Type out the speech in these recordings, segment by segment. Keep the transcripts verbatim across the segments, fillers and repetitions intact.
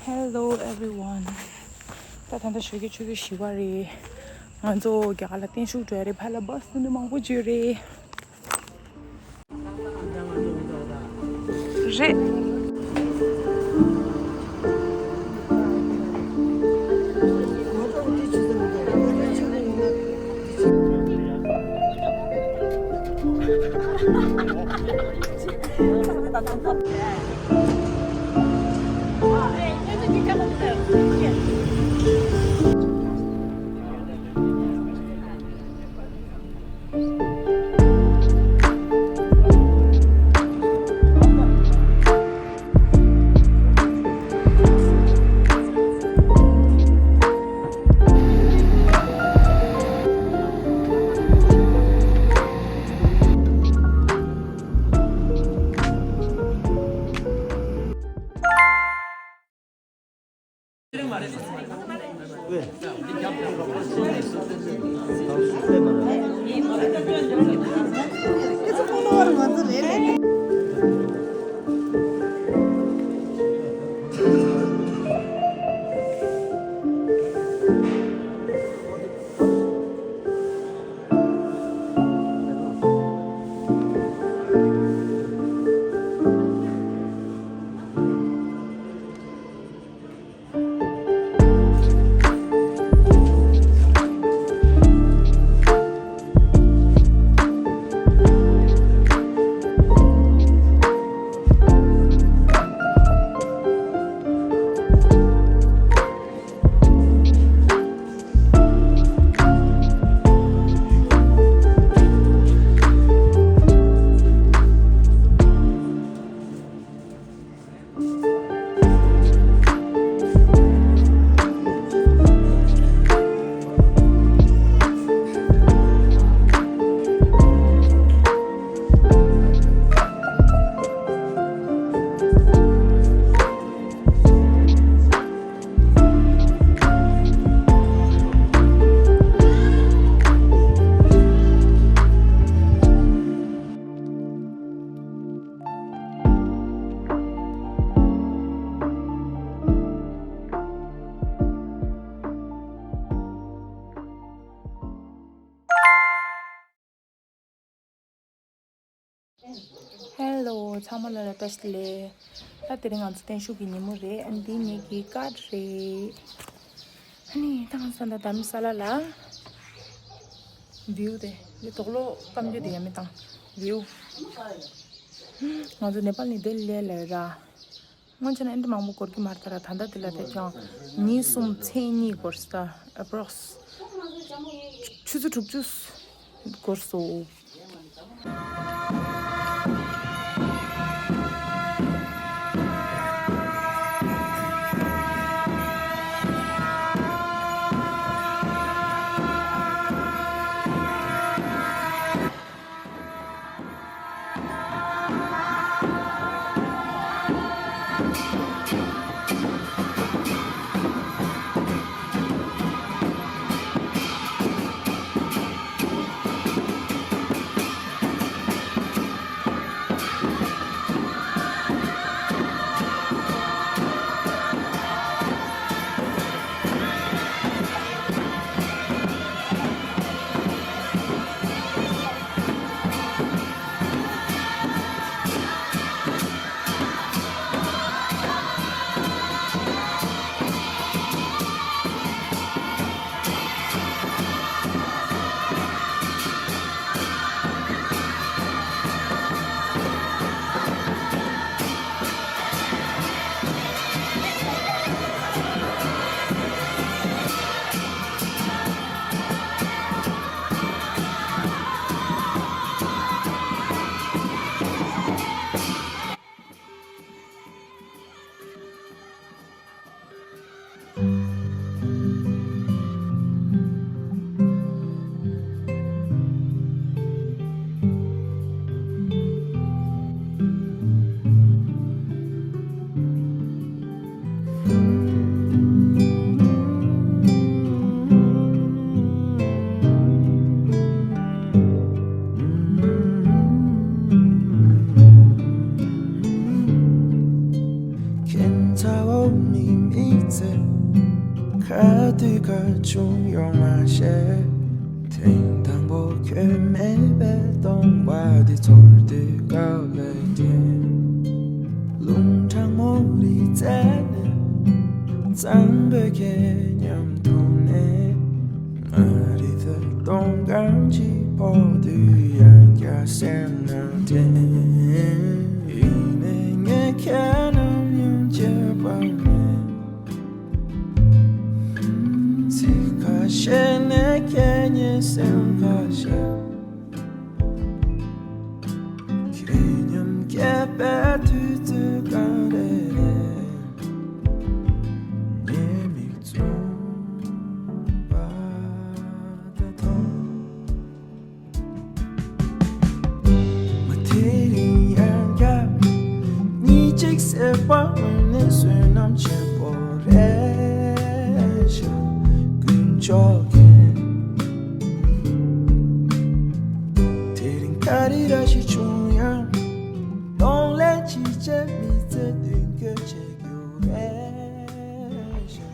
Hello everyone. ད་ད་ལྟ་ཞོགས་ཀས་ཆུ་ཚོད་བཞི་པ་རེད། ང་ཚོ་རྒྱ་གར་ལ་བརྟན་བཞུགས་འགྲོ་ཡ་རེད། ཕར་ལ་བྷ་སི་འདི་འདྲ་མང་པོ་ཅིག་ཡོད་རེད། རེད། Hello ཚང་མ་ལ་ལ་བཀྲ་ཤིས་བདེ་ལེགས། ད་དེ་རིང་ང་ཚོ་བརྟན་བཞུགས་ཀྱི་ཉིན་མོ་རེད། ཨ་འདི་ངེད་ཀྱི་ཀར་རེད། ཨ་ནི་ད་ང་ཚོ་ད་དྷརམ་ས་ལ་ལ་བིའུ་དེ་འདི་དོག་ལོ་སྐམ་རྒྱུ་དེ་ཡང་མི་བཏང་བིའུ། ང་ཚོ་ནེ་པཱལ་ནས་དེ་ལས་ལས་ར། སྔོན་ཆད་ན་ཨེ་འདྲ་མང་པོ་འགོར་གྱི་མ་རེད། ད་ར་ད་ལྟ་དེ་ལ་དེ་ཀྱང་ཉིན་གསུམ་མཚན་གཉིས་འགོར་ས། ཨེ་པྲོག་སི་ཆུ་ཚོད་དྲུག་ཅུ་འགོར་སོང་། དུས་ག་བྱུང་ཡོང་མ་ཤེས། ཐེངས་དང་པོ་ཁྱོད་མེད་པའི་སྟོང་པ་འདི་ཚོར་དུས་ག་ལས་དྲན། རླུང་གྲང་མོ་རི་རྩེ་ནས། གཙང་པོའི་ཁྱེད་མཉམ་འཐུང་ནས། ང་རི་ཐོད་སྟོང་གང་ཅི་ཕོག་དུས་ཡང་བསྐྱར་སེམས་ནང་དྲན། ཡིན་ནའི་ངས་ཁྱེད་ནམ་ཡང་བརྗེད་པ་མེད། ཚིག་ཁ་ཤས་ནས་ཁྱེད་ཉིད་སེམས་ཁ་ཤས། ཁྱེད་མཉམ་བསྐྱལ་པའི་དུས་ཚོད་ག་རེ་རེད། ངའི་མིག་བཙུམ་པ་དང་མཐོང་། མ་དེ་རིང་ཡང་བསྐྱར་གཉིད་ཅིག་སད་པ་འོན་ནས་བསོད་ནམས་ཆེན་པོ་རེད་ཤག་དཀོན་མཆོག་མཁྱེན། དེ་རིང་ག་རེ་ར་ཞིག་བྱུང་ཡང་གདོང་ལེན་ཅི་བྱེད་མི་ཚེ་མདུན་སྐྱོད་བྱེད་རྒྱུ་རེད་ཤག་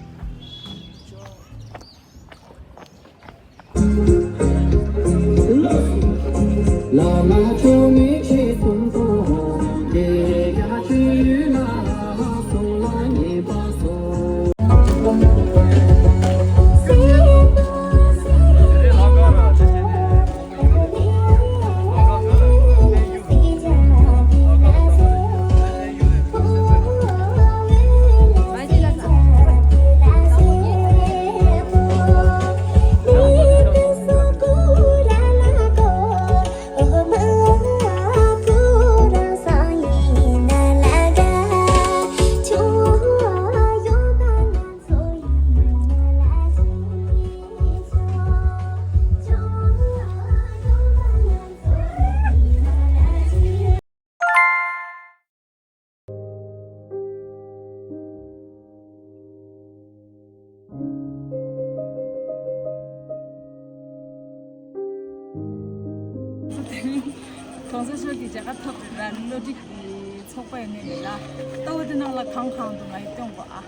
གོང་ས་མཆོག་གི་མཇལ་ཁ་ཐོབ་རེད་ལ། བློ་གྲོས་ཀྱི་ཚོགས་པ་ཡིན་ནི་རེད་ལ། ལྟ་བ་དེ་ནང་ལ་གང་གང་འདུག་ང་ཡི་སྟོན་གོ་ཨ།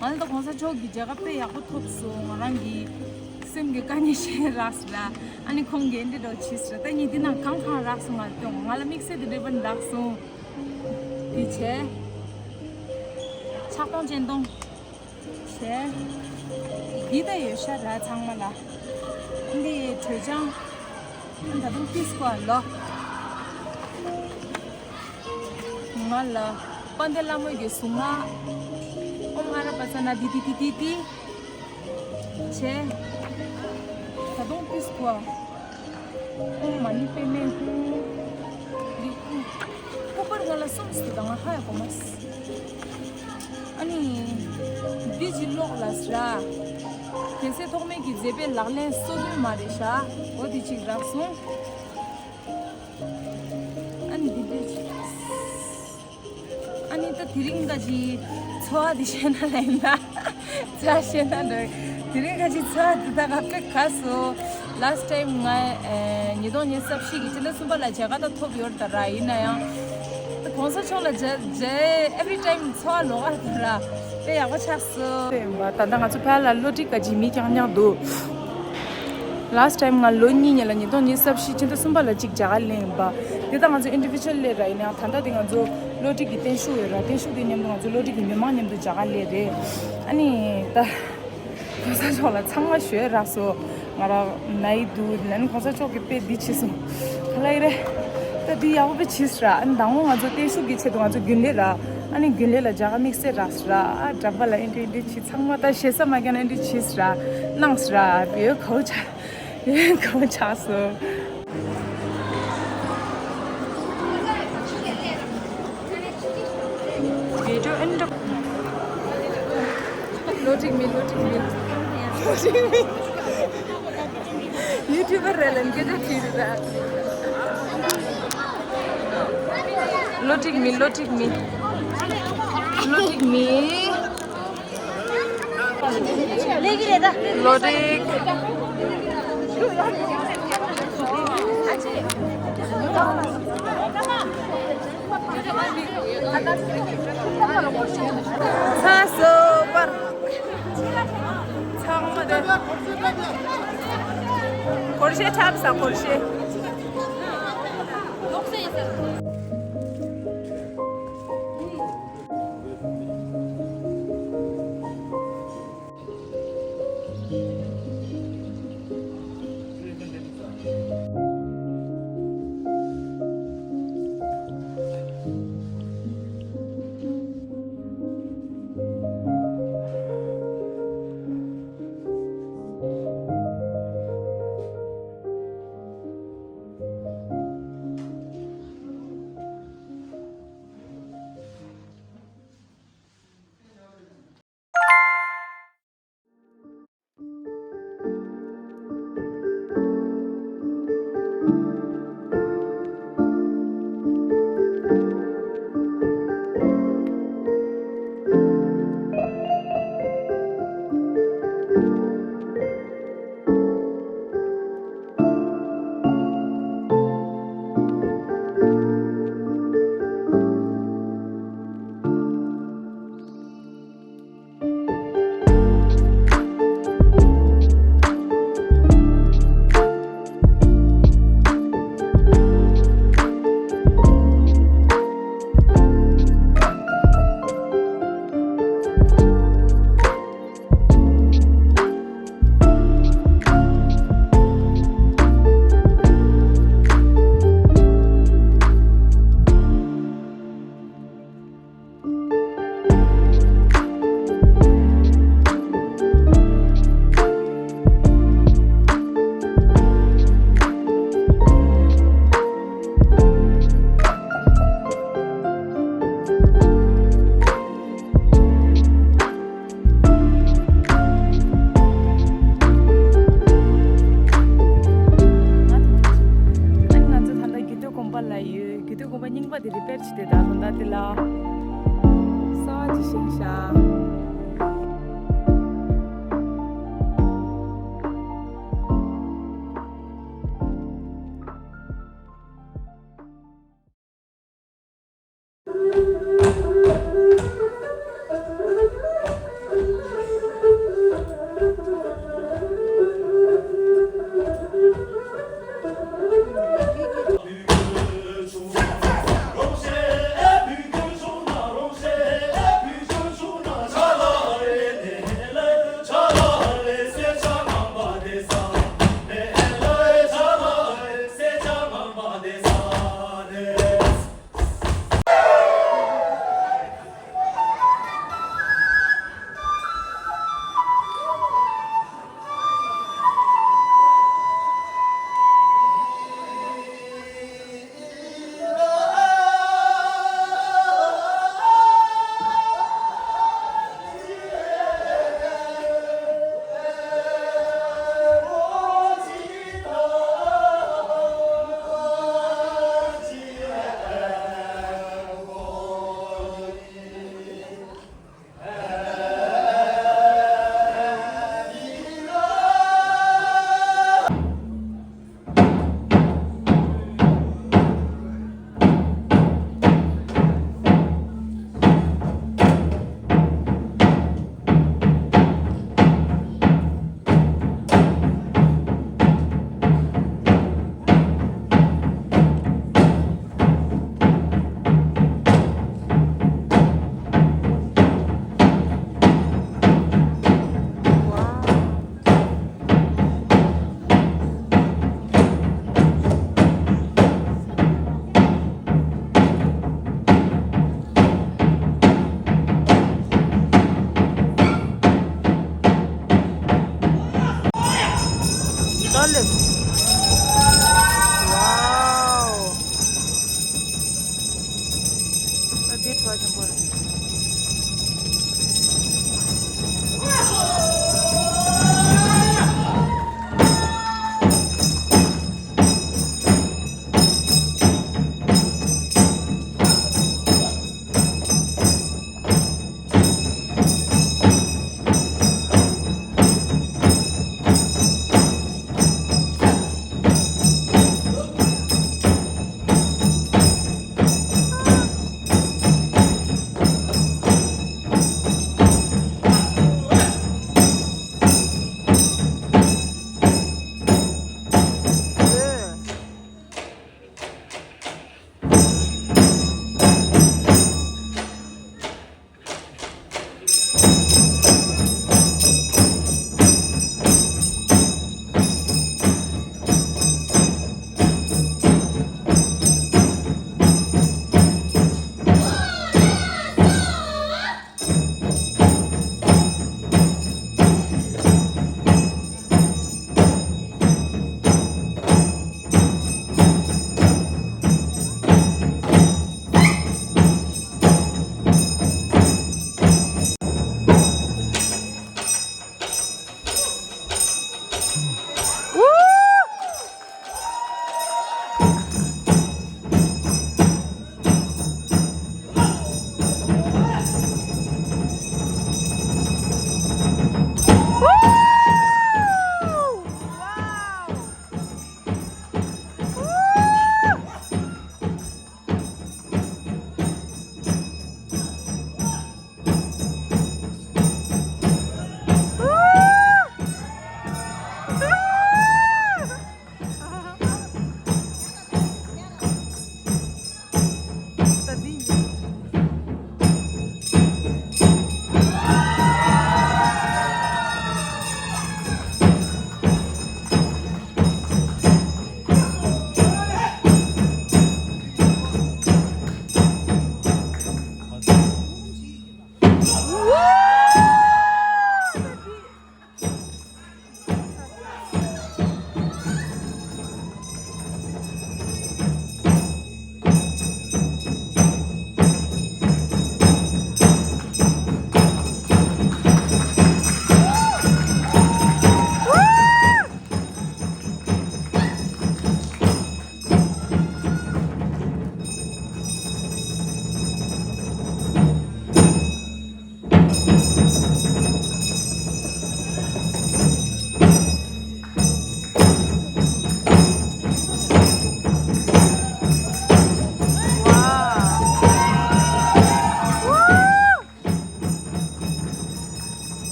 ང་ལ་ད་གོང་ས་མཆོག་གི་མཇལ་ཁ་དཔེ་ཡག་པོ་ཐོབ་སོང་། ང་རང་གི་སེམས་ཀྱི་དཀའ་ངལ་ཞེ་རགས་ལ། ཨ་ནི་ཁོང་གིས་འདི་འདྲ་བྱས་ཟེར། ད་ངས་འདི་ནང་གང་གང་རག་སོང་ང་ལ་སྟོན། ང་ལ་དམིགས་བསལ་དེ་འདྲ་བ་རག་སོང་། འདི་བྱས། ཕྱག་སྟོང་སྤྱན་སྟོང་བྱས། འདི་ད་ཡོད་ཤག་ར་ཚང་མ་ལ། འདི་དྲོད་ཆང་། ད་དུང་ཏིས་ཀོ་ལོ། ང་ལ་དཔལ་ལྡན་ལྷ་མོ་ཡི་གཟུངས་སྔགས། ཨོཾ་ཨ་ར་པ་ཙ་ན་དྷཱིཿ་དྷཱིཿ་དྷཱིཿ་དྷཱིཿ་བྱས། ད་དུང་ཏིས་ཀོ། ཨོཾ་མ་ཎི་པདྨེ་ཧཱུྃ། ལི་ཧཱུྃ། སྐུ་པར་ང་ལ་གསུམ་ཟེར་དང་ང་ཧ་ཡ་གོ་མ་སི། ཨ་ནི། འདི་ཅི་ཀློག་ལ་ཟེར། རྒྱལ་སྲས་ཐོགས་མེད་ཀྱི་མཛད་པའི་ལག་ལེན་སོ་བདུན་མ་རེད་ཤག་འོ་འདི་ཅིག་རག་སོང་། ཨ་ནི་འདི་འདྲས་ཅིག་ཨ་ནི་ད་དེ་རིང་ད་ཅི་འཚོ་བ་འདི་བཤད་ན་ལ་ཡིན་ད། འཚོ་བ་བཤད་ན་འདྲ། དེ་རིང་ད་ཅི་འཚོ་བ་འདི་ད་ག་དཔེ་ག་སོ། Last time ང་ཨེ་ཉིས་སྟོང་ཉི་ཤུ་རྩ་བཞི་གི་སྤྱི་ཟླ་གསུམ་པ་ལ་མཇལ་ཁ་ད་ཐོབ་ཡོད་ད་ར། ཡིན་ན་ཡང་ད་གོང་ས་མཆོག་ལ་མཇལ་མཇལ་every time འཚོ་བ་ལོག་ག་ད་ར། དཔེ་ཡག་པོ་ཆགས་སོ། ད་ལྟ་ང་ཚོ་ཕ་ལ་བློ་འདྲི་ག་ཅི་མི་རྐྱང་རྐྱང་འདུག Last time ང་ལོ་གཉིས་ཉིན་ལ་ཉིས་སྟོང་ཉི་ཤུ་རྩ་བཞི་ཕྱི་ཟླ་གསུམ་པ་ལ་གཅིག་མཇལ་ཁ་ལེན་པ། དེ་ད་ང་ཚོ་individual སླེབས་ར། ཡིན་ནའང་ད་ལྟ་དེ་ང་ཚོ་བློ་འདྲི་གི་བརྟན་བཞུགས་ཡོད་ར། བརྟན་བཞུགས་དེ་མཉམ་དུ་ང་ཚོ་བློ་འདྲི་གི་མི་མང་མཉམ་དུ་མཇལ་ཁ་སླེབས་རེད། ཨ་ནི་ད་གོང་ས་མཆོག་ལ་ཚང་མ་ཞུ་ཡ་རག་སོ། ང་རང་ན་ཡི་འདུག་ཨ་ནི་གོང་ས་མཆོག་གི་དཔེ་འདི་བྱས་སོང་། ག་ལ་ཡི་རེད། ད་འདི་ཡག་པོ་དཔེ་བྱས་ར། ཨ་ནི་དང་པོ་ང་ཚོ་བརྟན་བཞུགས་ཀྱི་ཆེད་དུ་ང་ཚོ་རྒྱུན་ལས་ར། ཨ་ནི་རྒྱུན་ལས་ལ་མཇལ་ཁ་དམིགས་བསལ་རག་སོ་ར། ཨ་འགྲམ་པ་ལ་ཨེ་འདྲ་ཨེ་འདྲ་བྱས། ཚང་མ་ད་ཞེ་ས་མ་རྒྱག་ན་ཨེ་འདྲ་བྱས་སོ་ར། གནང་སོ་ར། བེའུ་གའུ་ཆ། ཡོད་གང་ཆགས་སོ། བི་ཌིའོ་ཨེན་ཌི། བློ་འགྲིག་མི། བློ་འགྲིག་མི། བློ་འགྲིག་མི། ཡུ་ཊུབ་པར་རེད་ལ་སྐད་ཆ་དྲིས་རེད། བློ་འགྲིག་མི། བློ་འགྲིག་མི། བློ་འགྲིག་མི། བློ་འགྲིག་ཚ་སོ་པར། ཚང་མ་ སྒོར་གཞས་འཁྲབ་ས་སྒོར་གཞས། ང་ཚོ་ད་ལྟ་རྒྱུད་སྟོད་དགོན་པ་ལ་ཡོད། རྒྱུད་སྟོད་དགོན་པ་རྙིང་པ་དེ་རི་པེར་བྱས་ཏེ་ད་དགོང་དག་དེ་ལ་གསར་པ་ཅིག་བཞེངས་ཤག་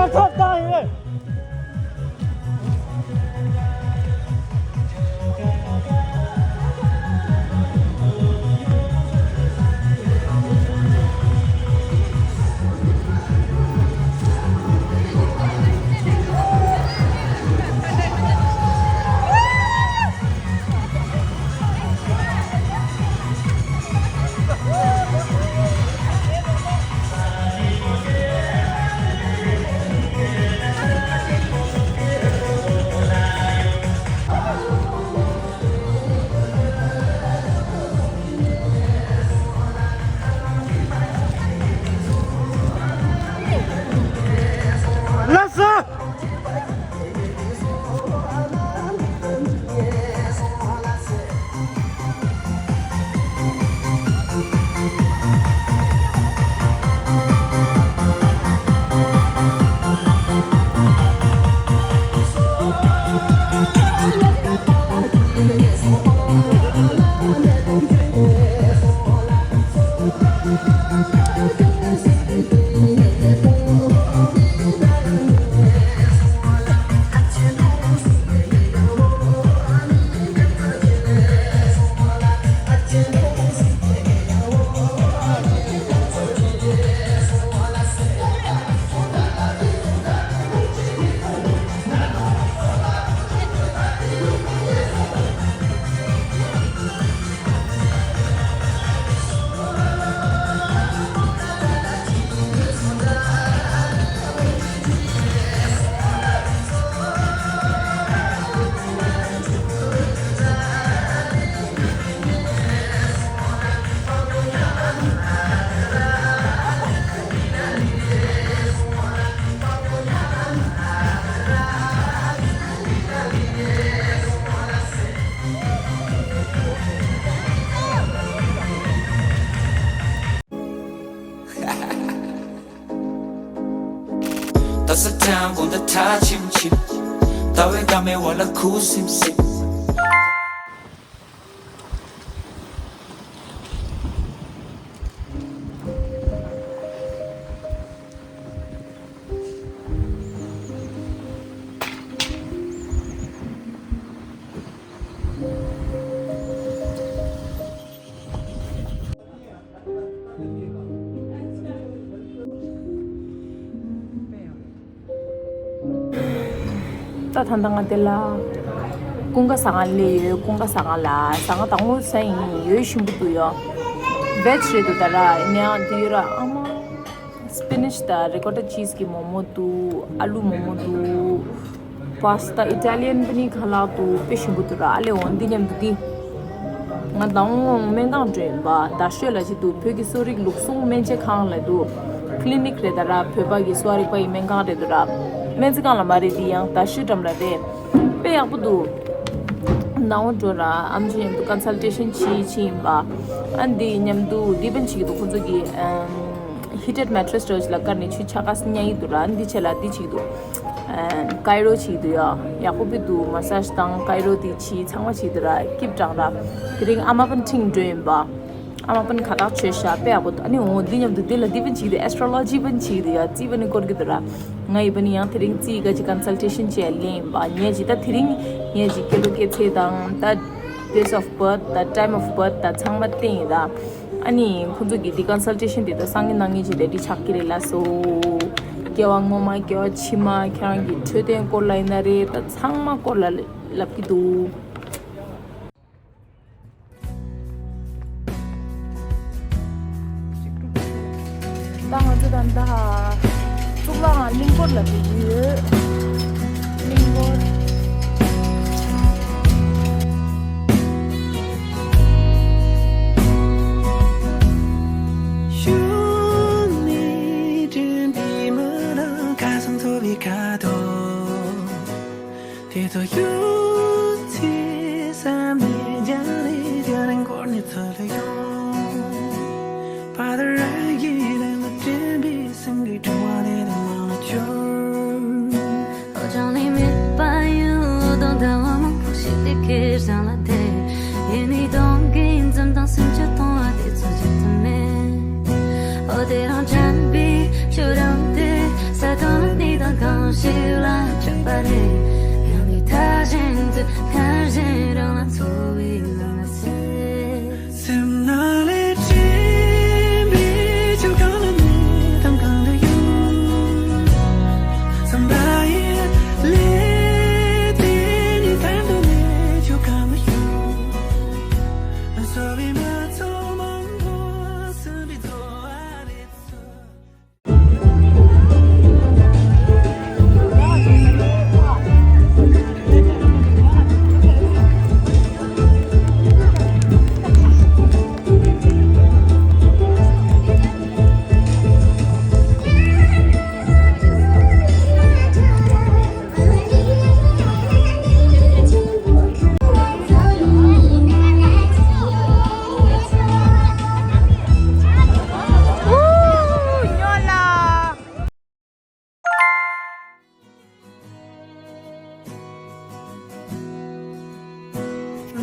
ཚར་བཏང་ཡོད། ལགས་སོ། ད་ས་ཐང་གོང་ད་ཐག་ཆིམ་ཆིམ། ཟླ་བའི་འགག་མེད་འོག་ལ་ཁུ་སིམ་སིམ། ད་ད་ལྟ་ང་དེ་ལ་ཀུན་དགའ་ཟ་ཁང་སླེབས་ཡོད། ཀུན་དགའ་ཟ་ཁང་ལ་ཟ་ཁང་དང་པོ་ཟ་ཡིན། ཡོད་ཞིམ་པོ་འདུག་ཡོ། བེཇ་རེད་འདུག་ད་ར་ཡིན་ཡང་དེ་ཡོད་ར། ཨ་མ། སི་པི་ནིཆ་དང་རི་ཀོ་ཊ་ཅིས་ཀྱི་མོག་མོག་འདུག་ཨ་ལུ་མོག་མོག་འདུག་པཱ་སི་ཏཱ་ཨི་ཊ་ལི་ཡན་པ་ནི་ཁ་ལག་འདུག་དཔེ་ཞིམ་པོ་འདུག་ར། ཨ་ལེ་འོ་འདི་མཉམ་དུ་འདི། ང་དང་པོ་སྨན་ཁང་འགྲོ་ཡིན་པ། རྡ་ཤོད་ལ་ཅིག་འདུག་བོད་ཀྱི་གསོ་རིག་ལུགས་ཟུང་སྨན་དཔྱད་ཁང་ལ་འདུག་ཀི་ལི་ནིག་རེད་ད་ར། བོད་པ་གི་གསོ་བ་རིག་པ་ཡི་སྨན་ཁང་རེད་འདུག་ར། སྨན་རྩིས་ཁང་ལ་མ་རེད། འདི་ཡང་རྡ་ཤོད་འགྲམ་ལ་རེད། དཔེ་ཡག་པོ་འདུག་ནང་འགྲོ་ར་ཨམ་ཆི་མཉམ་དུ་ཀོན་སལ་ཊེ་ཤན་བྱེད་བྱེད་ཡིན་པ། ཨ་འདི་མཉམ་དུ་འདི་པན་བྱེད་ཀྱི་འདུག་ཁོང་ཚོ་གི་ཨམ། ཧི་ཊེཌ་མེ་ཊི་རེ་སི་འདྲ་བོ་ཞིག་ལ་བཀར་ནས་ཆུ་ཆ་ག་སི་ཉལ་ཡི་འདུག་ར། འདི་བྱས་ལ་འདི་བྱེད་ཀྱི་འདུག་ཨ་ཀའི་རོ་བྱེད་ཀྱི་འདུག་ཡ། ཡག་པོ་བི་འདུག་མ་སཱ་ཇི་དང་ཀའི་རོ་འདི་བྱེད་ཚང་མ་བྱེད་ཀྱི་འདུག་ར། སྐྱིད་པོ་དྲགས་ར། དེ་རིང་ཨ་མ་པན་ཁྲིད་འགྲོ་ཡིན་པ། ཨ་མ་པན་ཁ་བཏགས་བྱོས་ཤ་དཔེ་ཡག་པོ་འདུག་ཨ་ནི་འོ་འདི་མཉམ་དུ་འདི་ལ་འདི་པན་བྱེད་ཀྱི་འདུག་ཨེ་སི་ཊྲོ་ལོ་ཇི་པན་བྱེད་ཀྱི་འདུག་ཡ། རྩིས་པན་ནི་སྐོར་གྱི་འདུག་ར། ང་ཡི་པན་ནི་ཡང་དེ་རིང་རྩིས་ག་ཅིག་ཀོན་སལ་ཊེ་ཤན་བྱས་ལེན་ཡིན་པ། ངས་ཇི་ལྟ་དེ་རིང་ངས་ཇི་སྐྱེ་ལོ་སྐྱེ་ཚེས་དང་ད་date of birth ད་time of birth ད་ཚང་མ་བསྟན་ཡིན་ར། ཨ་ནི་ཁོང་ཚོ་གིས་འདི་ཀོན་སལ་ཊེ་ཤན་དེ་ད་སང་ཉིན་གནངས་ཉིན་བྱས་ཏེ་འདི་ཆགས་ཀྱི་རེད་ལགས་སོ། སྐྱེ་བ་སྔོན་མ་སྐྱེ་བ་ཕྱི་མ་ཁྱེད་རང་གི་འཕྲོད་བསྟེན་སྐོར་ལ་ཡིན་ན་རེད། ད་ཚང་མ་སྐོར་ལ་ལབ་ཀྱི་འདུག་ད་ང་ཚོ་ད་ལྟ་གཙུག་ལག་ཁང་གླིང་སྐོར་ལ་འགྲོ་གི་ཡོད། གླིང་སྐོར། དེ་ཚོ་ཡོད་ཚེ་བསམ་ནས་རྒྱང་རིང་རྒྱང་རིང་འཁོར་ནས་ཚུར་ལ་ཡོང་། བར་ར་ཡི་རང་ལ་དྲན་པའི་སེམས་ཀྱི་དྲི་བ་དེ་དང་མ་བཅོས། ཨོ་ཅང་ནི་མེད་པ་ཡིན། ལོ་དང་ཟླ་བ་མང་པོ་ཞིག་དེ་ཁེར་རྐྱང་ལ་བསྡད། ཡིན་ནི་གཏོང་གིན་འཛུམ་དང་སེམས་ཆུ་གཏོང་བ་དེ་ཚོ་བརྗེད་ཐུབ་མེད། ཨོ་དེ་རང་དྲན་པའི་ཆུ་རང་དེ་ས་དང་ནི་དང་ ཞིག་ལ་ཆགས་པ་རེད། ཡང་མི་མཐའ་གཞན་དུ་སྔར་བཞིན་རང་ལ་འཚོ་བའི་ལམ་ལ་ཟེར། སེམས་ནང་ལས་དྲན་པའི་ཆུ་གང་ལ་ནི་དམ་གང་དུ་ཡོང་། བསམ་པ་ཡི་ལས་དེ་ནི་ཐར་འདུག་ནས་ཆུ་གང་དུ་ཡོང་། འཚོ་བའི་མ་ཚོགས་མང་པོ་སུམ་པའི་འཚོ་བ་རེད།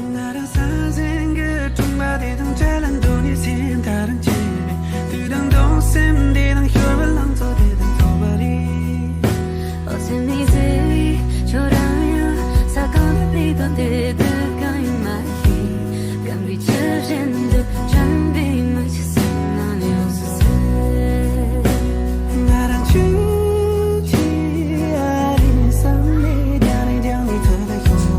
ང་རང་སང་སེང་གི་གྲོང་པ་དེ་དང་བྲལ་ལ་འདུག་ནས་སེམས་ད་རང་བྱེད། དུས་དང་སྟོང་སེམས་དེ་དང་ཤོར་བ་ལང་ཚོ་དེ་དང་ཚོགས་པ་རེད། འོ་སེམས་ནི་ཟེར་བའི་ཁྱོད་རང་ཡང་ས་གང་ནས་ཕེབས་དང་དེ་དུས་གང་ཡིན་མ་ཤེས། སྐམ་པའི་ཆུ་བཞིན་དུ་དྲན་པའི་མིག་ཆུ་སེམས་ནང་ནས་འོ་སུ་ཟེར། ང་རང་ཆུ་ཆེ་ཨ་རིང་བསམ་ནས་རྒྱང་རིང་རྒྱང་ནས་ཐོས་ལ་ཤོར།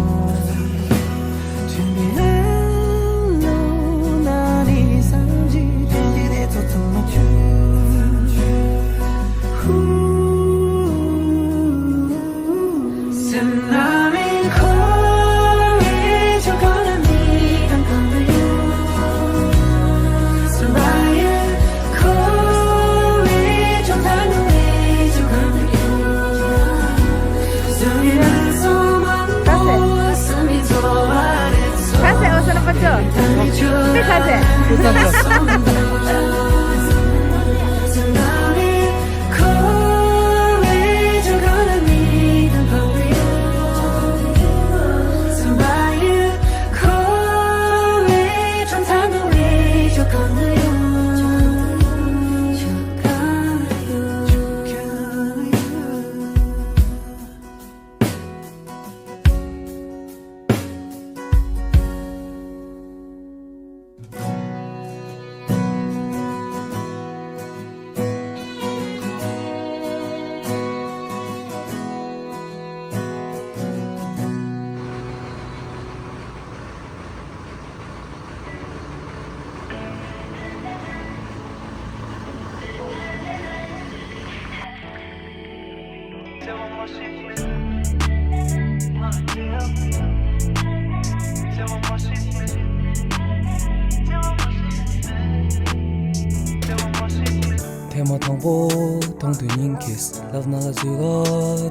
ཐེངས་མ་དང་པོ་མཐོང་དུས་སྙིང་ཁེངས། ལབ་ན་ལ་ཟུག་ག་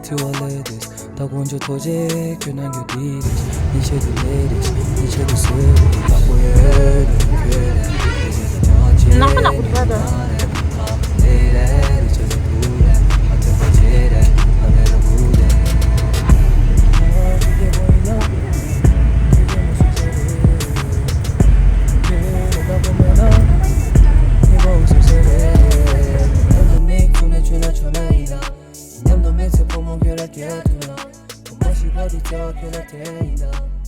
ཐུ་བ་ལེ་དེས། ད་དཀོན་མཆོག་ཐུགས་རྗེ་ཁྱོད་རྣམས་ཀྱི་དེ་རེད། ཉིན་ཤས་དུ་ལེ་རེད། ཉིན་ཤས་དུ་སོས་རེད། ཁ་པོ་ཡོད་རེད། ཁྱོད་རེད། ནག་པ་ནག་པོ་འདུག་ད། མཉམ་དུ་མི་ཚེ་ཕོ་མོ་ཁྱོད་ལ་སྐྱེལ་ཐུབ་ན། བུ་མོ་ཞིག་ལ་དུས་ཚེ་བ་ཁྱོད་ལ་དེ་ཡིན་ན།